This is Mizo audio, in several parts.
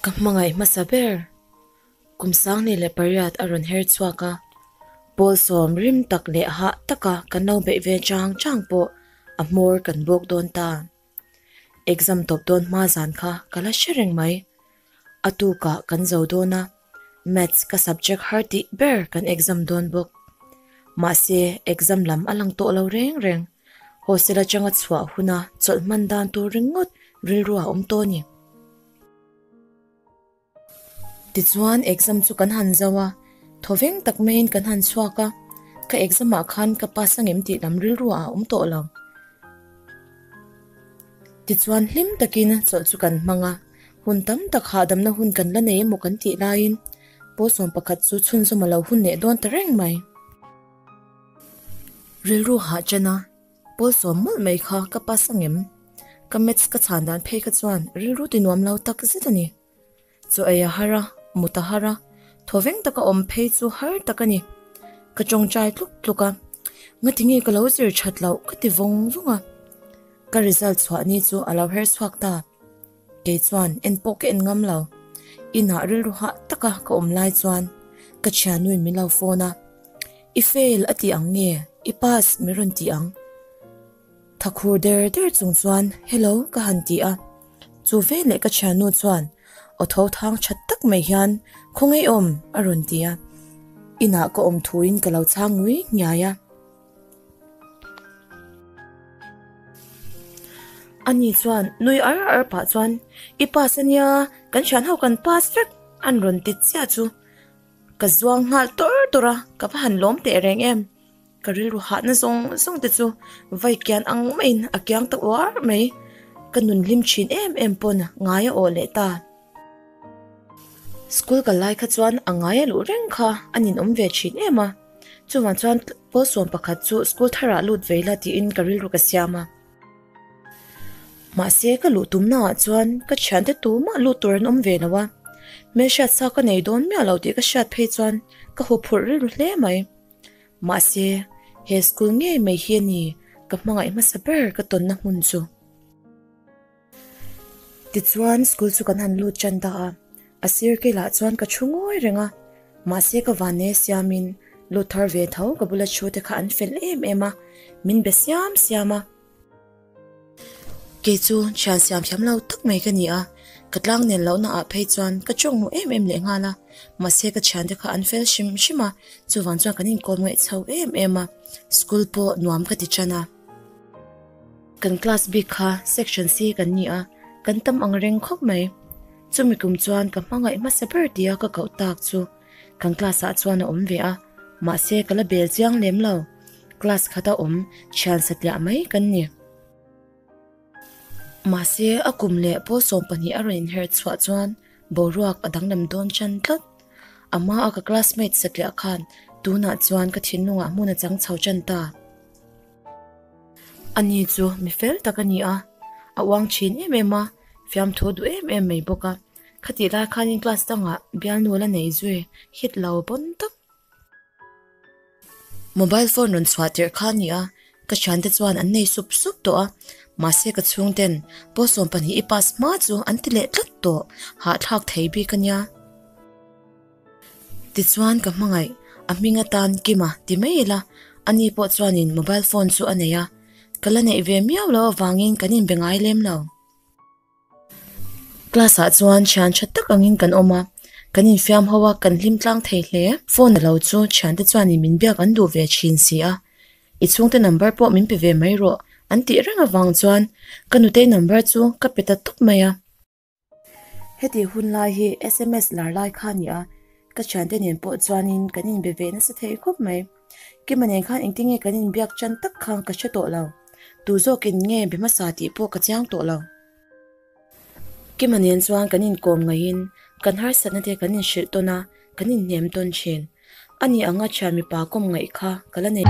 Ka hmangaih hmasa ber kum 28 a rawn her chhuak a, pawl sawm rim tak leh hah taka kan lo beih ve chang chang pawh a hmawr kan bawk dawn ta. Exam tawp dawn hma zan kha ka la hre reng mai. A tukah kan zo dawn a, Maths ka subject har tih ber kan exam dawn bawk. Mahse exam lam a lang tawh lo reng reng. Hostel atanga chhuah huna chawlh hman dan tur ringawt rilru a awm tawh a ni. Tichuan exam chu kan han zo a, thawveng tak maiin kan han chhuak a, ka exam ah khan ka pass angem tih lam rilru ah a awm tawh lo. Tichuan hlim takin chawlh chu kan hmang a, hun tam tak hahdamna hun kan la nei emaw kan tih laiin pawl sawm pakhat chu chhunzawm a lo hun leh dawn ta reng mai. Rilru hah chen a, pawl sawm mawlh mai kha ka pass angem? Ka maths ka chhan dan phei kha chuan rilru ti nuam lo tak zet a ni. Chaw ei a har a, mut a har a, thawveng taka awm phei chu har tak a ni. Ka tawngtai tluk tluk a, ngatinge ka lo zir that loh ka ti vawng vawng a. Ka result chhuah ni chu a lo her chhuak ta. Kei chuan en pawh ka en ngam lo. Inah rilru hah taka ka awm lai chuan ka thiannuin min lo phone a, I fail a ti ang nge? I pass min rawn ti ang. Thakhur der der chung chuan hello ka han ti a, chu veleh ka thiannu chuan aw tho thang that tak mai hian khawngaih awm a rawn ti a, inah ka awm thuin ka lo chhang ngui nghiai a. Ani chuan nui ar ar pah chuan i pass ania kan thian ho kan pass vek an rawn ti chiah chu ka zuang nghal tawr tawr a, ka va han lawm teh reng em. Ka rilru hahna zawng zawng te chu vai kian ang maiin a kiang ta uar mai. Ka nun hlim thin em em pawn ngai a awh leh ta. School kal lai kha chuan a ngai a luh reng kha a ninawm ve thin em a. Chuvang chuan pawl sawm pakhat chu school tharah lut ve ila tiin ka rilru ka siam a. Mahse ka luh tumnaah chuan ka thiante tumah lut tur an awm ve lo a. Hmelhriat sa ka nei dawn miah lo tih ka hriat phei chuan ka huphurh rilru hle mai. Mahse, he school ngei mai hi a ni ka hmangaih hmasa ber ka tawnna hmun chu. Tichuan school chu kan han lut tan ta a, a sir kelah chuan ka thu ngawi reng a, mahse ka vanne siamin lut thar ve tho ka bula thu te kha an fel em em a, min be siam siam a. Kei chu thian siam thiam lo tak mai ka ni a, ka tlang nen lohna ah phei chuan ka tawng hmu em em leh nghal a, mahse ka thiante kha an fel hrim hrim a, chuvang chuan kan inkawm ngaih chho em em a, school pawh nuam ka ti tan a. Kan class bik kha section C kan ni a, kan tam ang reng khawp mai. Chumi kum chuan ka hmangaih hmasa ber tia ka koh tak chu kan class ah chuan a awm ve a, mahse ka la bel chiang lem lo. Class khata awm thian satliah mai kan ni. Mahse a kum leh pawl 12 a rawn inher chhuah chuan boruak a danglam dawn chan tlat. A hma a ka classmate satliah khan tunah chuan ka thinlungah hmun a chang chho tan ta. Ani chu mi fel tak a ni a, a uang thin em em a, fiamthu duh em em mai bawk a. Khatih lai khanin class dangah bialnu la nei zui hit lo pawn tak. Mobile phone rawn chhuah tirh kha a ni a, ka thiante chuan an nei sup sup tawh a, mahse ka chhungten pawl 12 i pass hma chu an ti leh tlat tawh, hahthlak thei bik a nia. Tichuan ka hmangaih, a hming atan Kima ti mai ila, ani pawh chuanin mobile phone chu a nei a, ka la neih ve miau loh avangin kan inbe ngai lem lo. Class ah chuan thian tha tak angin kan awm a, kan infiam ho a, kan hlim tlang thei hle. Phone a lo chu thiante chuanin min biak an duh ve thin si a, i chhungte number pawh min pe ve mai rawh an tih reng avang chuan ka nutei number chu ka pe ta tawp mai a. Heti hun lai hi sms lar lai kha a ni a, ka thiante nen pawh chuanin kan inbe ve nasa thei khawp mai. Kima nen khan engtinge kan inbiak tan tak kha ka hre tawh lo. Tu zawkin nge be hmasa tih pawh ka chiang tawh lo. Kima nen chuan kan inkawm ngaihin kan harsatna te kan inhrilh tawn a, kan inhnem tawn thin. Ani anga thian mipa kawm ngaih kha ka la nei.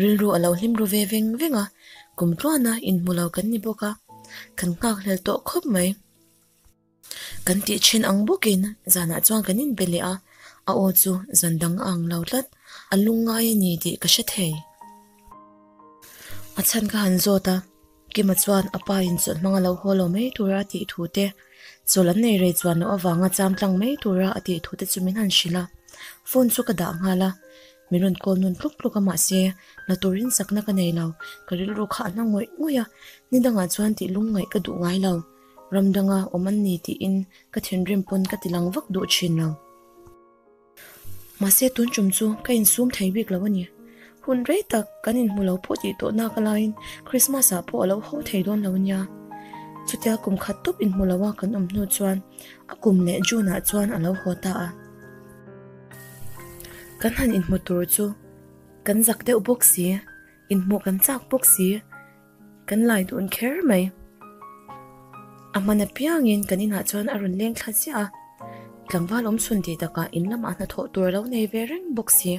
Rilru a lo hlim ru ve veng veng a, kum tluana inhmu lo kan ni bawk a, kan nghakhlel tawh khawp mai. Kan tih thin ang bawkin zanah chuan kan inbe leh a, a aw chu zan dang a ang lo tlat, a lungngai a ni tih ka hre thei. A chhan ka han zawt a, Kima chuan a pa in chawlh hmang a lo haw lo mai tura a tih thu te, chawlh an nei rei chuan loh avanga cham tlang mai tura a tih thu te chu min han hrilh a, phone chu ka dah nghal a, min rawn call nawn tluk tluk a mahse la turin chakna ka nei lo, ka rilru kha a hna ngawih ngawih a, ni dangah chuan tih lungngaih ka duh ngai lo. Ram danga awm an ni tiin ka thinrim pawn ka ti lang vak duh thin lo. Mahse tun tum chu ka insum thei bik lo a ni. Hun rei tak kan inhmu lo pawh tih tawh nak alaiin Christmas ah pawh a lo ho thei dawn lo nia. Chutia kum khat tawp inhmu lo a kan awm hnu chuan a kum leh June ah chuan a lo haw ta a. Kan han inhmu tur chu kan zak deuh bawk si, inhmuh kan chak bawk si. Kan lai dun kher mai. A hman apiangin kan inah chuan a rawn leng thla chiah a, tlangval awm chhun tih takah in lamah hnathawh tur a lo nei ve reng bawk si.